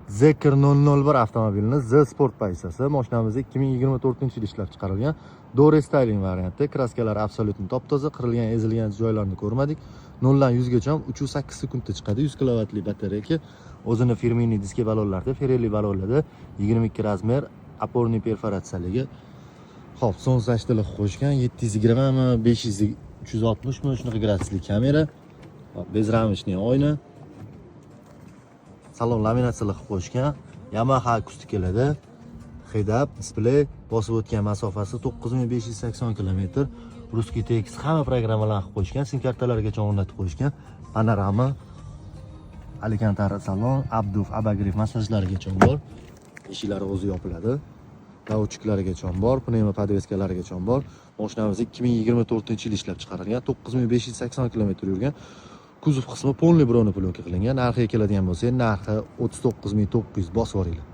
Zeekr 001 avtomobilini Z Sport pozitsiyasi. Mashinamiz 2024 yil ishlab chiqarilgan. Do рестайлинг varianti. Краска lari абсолютно top-toza, qirilgan, ezilgan joylarni ko'rmadik. 0 dan 100 gacha 3,8 sekundda chiqadi. 100 kilovatli батарейка. O'zini фирменный диски balonlarda, Pirelli balonlarda, 22 размер, опорный перфорация ligi. Xo'p, солнцезащита lar qo'yishgan, 720 mi, 500 360 mi, shunaqa gradusli kamera. Xo'p, безрамочный oyna. Salon laminatsiyalar qilib qo'yishgan. Yamaha akustikalarda head-up display, bosib o'tgan masofasi 9580 km. Русский текст, hamma programmalarni qilib qo'yishgan, sim kartalargacha o'rnatib qo'yishgan. Panorama, Alcantara salon, обдув, обогрев massajlarigacha bor. Eshiklari o'zi yopiladi. Доводчик larigacha bor, пневмо подвеска larigacha bor. Mashinamiz 2024 yil ishlab chiqarilgan, 9580 km yurgan. Kuzov qismi полный бронепленка qilingan. Narxiga keladigan bo'lsak, narxi 39 900, bosib yuboringlar.